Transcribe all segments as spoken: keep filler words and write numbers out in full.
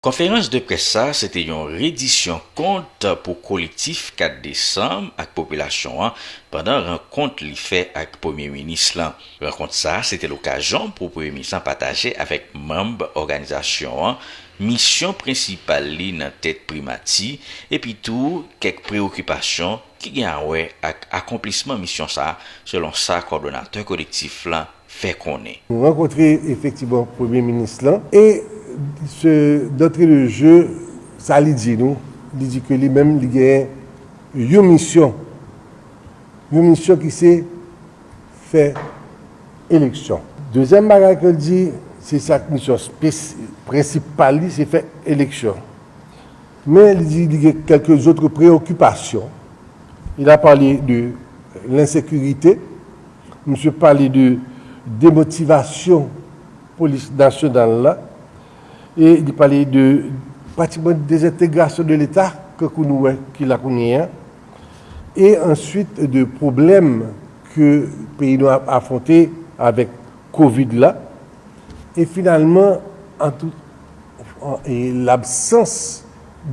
Konferans de près sa a, se te yon redisyon kont pou Kolektif kat Desanm ak popilasyon an pandan rankont li fè ak Premye Minis lan. Rankont sa a, se te lokazyon pou Premye Minis lan pataje avèk manm òganizasyon an misyon prensipal li nan tèt Primati, epi tou kèk preyokipasyon ki gen a wè ak akonplisman misyon sa a, selon sa kòdonatè kolektif lan fè konnen. Nou rankontre efektivman Premye Minis lan e se, d'entrée de jeu, sa li di nou, li di ke li menm li gen yon misyon, yon misyon ki se fè eleksyon. Dezyèm bagay ke l di, se sa k misyon spes-, prensipal li, se fè eleksyon. Men li di li gen kèlke zòt preyokipasyon. Il a parlé de l'insécurité. Misye pale de demotivasyon polis nasyonal la. E li pale de pratikman dezentegrasyon de Leta, kankou nou wè ki la kounye a. E answit de pwoblèm ke peyi nou ap afwonte avèk kovid la. E finalman, an tou, an, e labsans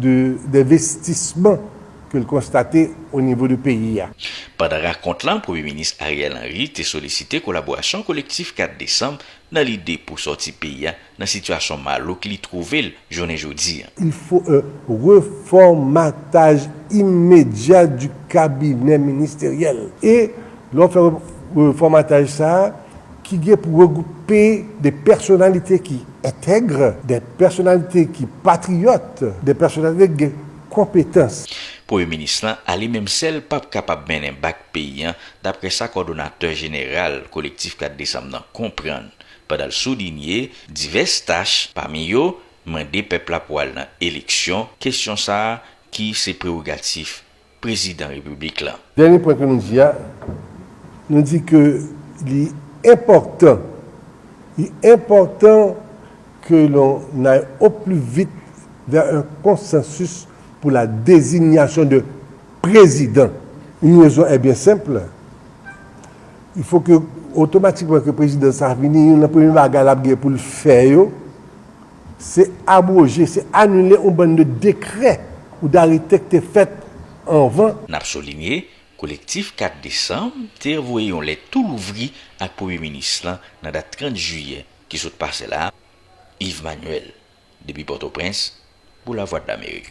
de, denvestisman ke l konstate o nivo de peyi a. Pandan rankont lan, Premye Minis Ariel Henry te solisite kolaborasyon Kolektif kat Desanm nan lide pou sòti peyi a nan sitiyasyon malouk li twouve l jounen jodi a. Il faut un reformatage immédiat du cabinet ministériel. E lè w fè re-, refòmataj sa a, ki gen pou regwoupe de pèsonalite ki entèg, de pèsonalite ki patriyòt, de pèsonalite ki gen konpetans. Premye Minis lan, a li menm sèl, p ap kapab mennen bak peyi a, daprè sa kòdonatè jeneral Kolektif kat Desanm nan konprann, pandan l soulinye divès tach, pami yo, mande pèp la pou al nan eleksyon, kesyon sa a ki se prewogatif Prezidan Repiblik lan. Dènye pwen ke nou di a, nou di ke li enpòtan, li enpòtan que l'on aille au plus vite vers un consensus pour la désignation de président. Une raison est bien simple. Il faut que, otomatikman ke prezidan sa vini, youn nan premye bagay l ap gen pou l fè yo, se abwoje, se anile yon bann de dekrè ou darete ki te fèt anvan. N ap soulinye, Kolektif kat Desanm te voye yon lèt tou louvri ak Premye Minis lan nan dat trant jiyè ki sot pase la. Yves Manuel, depi Pòtoprens, pou Lavwadlamerik.